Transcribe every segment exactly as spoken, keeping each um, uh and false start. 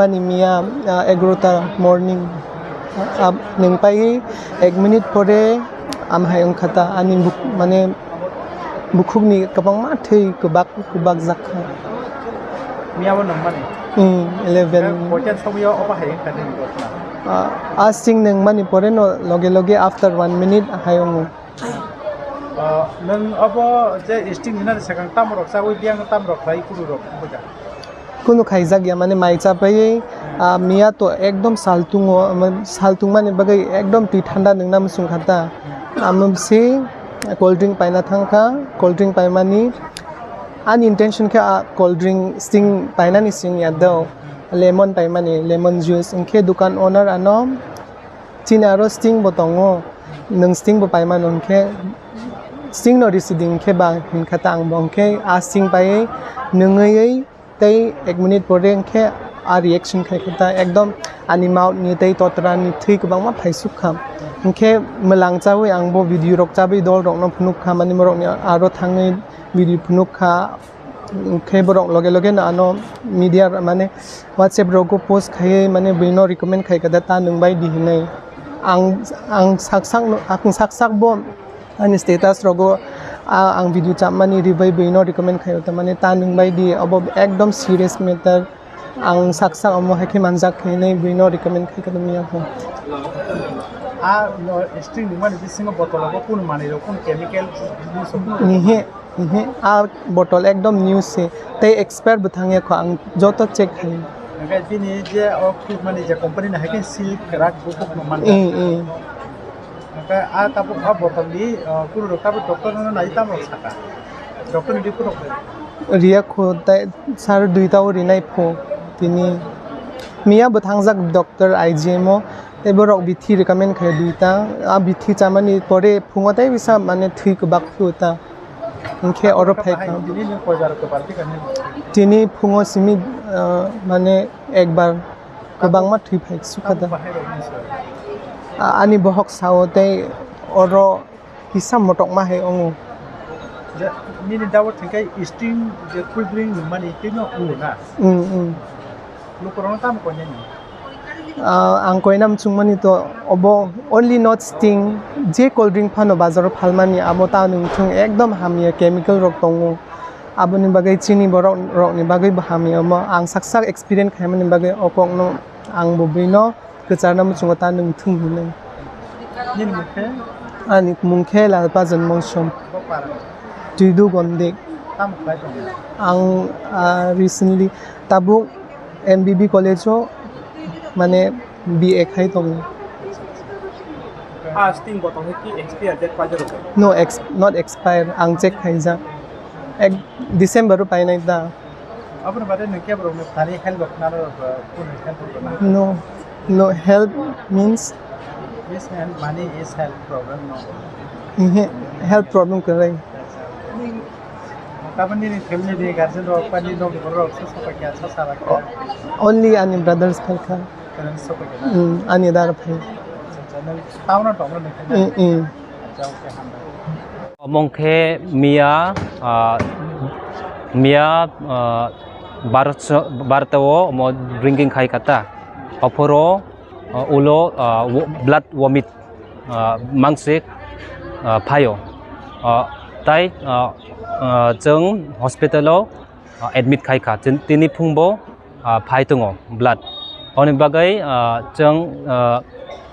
Ani miya, ah, egarota morning. Ah, nwng pai ek minute pore am hai wngkha ta ani buk-, mane bukhukni kwbangma thwi kwbak kwbak jak kha. Miya bo nwng mani? Hmm, eleven. Koitan somoyo obo hai wngkha nini gotna? Ah, a sting nwng mani pore no loge loge after one minute hai wngo. Ah, nwng obo je sting hinani swkang tamo rok chawi biyang tamo rok khlai kunu rok buja? Kunu khaijak ya, mane mai chapai, ah, miya to ekdom saltungo, mane saltung mani bagwi ekdom twi thanda nwngna muchung kha ta. Amo se cold drink paina thang kha, cold drink paimani ani intention khe, ah, cold drink sting painani sing ya do, lemon paimani, lemon juice, hwnkhe dukan owner ano chini aro sting bo tongo, nwng sting bo paimano hwnkhe sting no risi di hwnkhe ba hwnkha ta ang bo hwnkhe a sting paiwi nwngwi tei ek minute pore hwnkhe a reaction khai kha ta ekdom ani mouth ni tei totra ni thwi kwbangma phaisuk kha hwnkhe mwlang chawi ang bo video rok chawi dol rok no phunuk kha mani borok ni aro thangwi video phunuk kha. Hwnkhe borok loge loge no ano media mane WhatsApp rogo post khaiwi mane buino recommend khai kha da ta nwng bai di hinwi. Ang, ang sak sak no, ang sak sak bo ani status rogo, ah, ang video chapmani ribai buino recommend khai ta mane ta nwng bai di obo ekdom serious matter. Ang sak sak omo hai khe manjak hinwi buino recommend khai kha miya kho. Ah, no, sting nwng mani bisingo bottle rogo kun manwi rok kun chemical business rok kun. Nihe. Ehe, a bottle ekdom new se, tei expire bo thang ya kho, ang joto check khai. Hwnkhe bini je o khulmani je company ni hai khe seal kwrak bukhuk no man. Mm, mm. Hwnkhe a tabuk a bottle ni, uh, kunu rok tabuk doctor no nai tamo saka. Doctor ni report rok. Riya kho tei sar duita o rinai pho tini. Miya bo thangjak doctor I G M o, tei borok bithi recommend khai duita. A bithi chamani pore phungo tei bisa mane thwi kwbak phio ta. Hwnkhe oro phai kha. Tini ni poibar kwbar khe kani? Tini phungo simi, ah, mane ekbar kwbangma thwi phai sukha da. Abo bahai rok ni sir. A-, ani bohok sao tei oro kisa motokma hai wngo. Je, nini dabo thwngkhe sting je cool drink nwngmani tei no wngo na? Mm, mm. Lukurokno tamo koinani? Ah, ang koina muchungmani to obo only not sting, je cold drink phano bazaro phalmani abo ta nwng thung ekdom hamya chemical rok tongo. Aboni bagwi chini borok rokni bagwi bo hamya omo ang sak sak experience khaimani bagwi o kokno ang bo buino kwcharna muchungo ta nwng thung hinwi. Nini mung khe? Ani mung khe Lalpajan Mongsom. Bo para? Tuidu Gondik. Tamo khlai tongo? Ang, ah, recently tabuk M B B college o mane B A khai tongo. Ah, sting bottle hai ki expire date paijak rok? No, ex-, not expire, ang check khaijak. Ek December o painai da. Aboni baade nwng kebo rokno thani help rok naro, uh, kunu help rok naro? No, no help means? Yes, man, money is help problem, no? Ehe, help problem kwrwi. Tabuk nini family ni guardian rok, pani rok, borok rok, sosa pai kha, sosa pai kha? O-, only ani brothers pai kha. Parents rok pai kha na? Mm, ani dad pai. Acha, acha, nwng town o tongo nwng khe na? Mm, mm. Acha, okay, hambai. Omo khe miya, ah, miya, ah, barso-, barta o omo drinking khai kha ta. Ophoro, ah, ulo, ah, wo-, blood vomit, ah, mangsik, ah, phaio. Ah, tai, ah, ah, chwng hospital o, ah, admit khai kha. Tin-, tini phung bo, ah, phai tongo blood. Oni bagwi, ah, chwng, ah,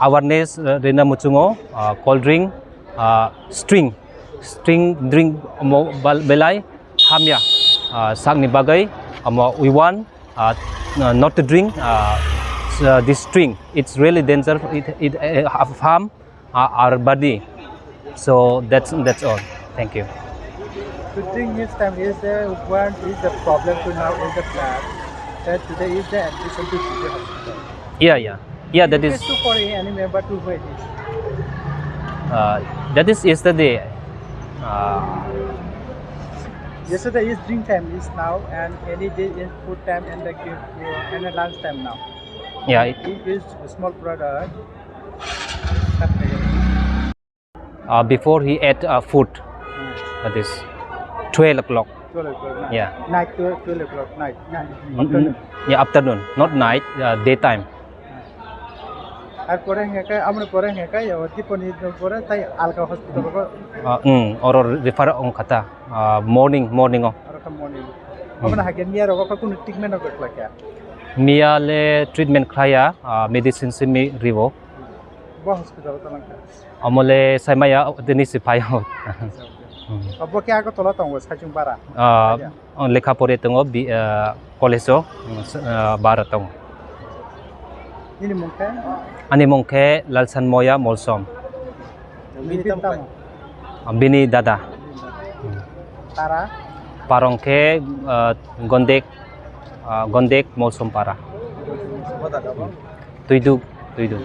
awareness, ah, rina muchungo, ah, cold drink, ah, sting, sting drink omo bal-, belai hamya, ah, sakni bagwi omo we want, ah, not to drink, ah, s-, ah, this sting. It's really danger. It, it, eh, have harm uh, our body. So that's, that's all. Thank you. To drink this time is the one is the problem to now is the blood. That today is the admission to G J hospital. Yeah, yeah. Yeah, that is. Request to for any member to wait this. Uh, that is yesterday. Uh, Yesterday is drink time is now, and any day is food time and the, uh, and the lunch time now. Yeah, it, It is a small brother. Uh, before he ate, uh, food, that is twelve o'clock. twelve o'clock night. Yeah. Night to twelve o'clock night. Night. Mm, yeah, afternoon, not night, uh, daytime. Ar pore hingke kai, amoni pore hingke kai, o Diponi pore tai alka hospital ko Uh, mm, oro refer ong kha ta, uh, morning, morning o. Aro ka morning. Abana hake miya rogo ka kunu treatment ko khlakya. Miya le treatment khlaiya, uh, medicine simi ribo. Bo hospital ko langka. Amole saimaya tini si phai o. Hmm. Abo ke ako tola tongo saichung bara. Ah, Aja. Lekha pore tongo bi-, ah, college o, mm, s-, ah, bara tongo. Ini mungke Ani mung khe Lalsan Moya Molsom. ini tamo. Ah, bini dada. Tara Parong khe, ah, Gondek, ah, Gondek Molsom para. Tuiduk, Tuiduk.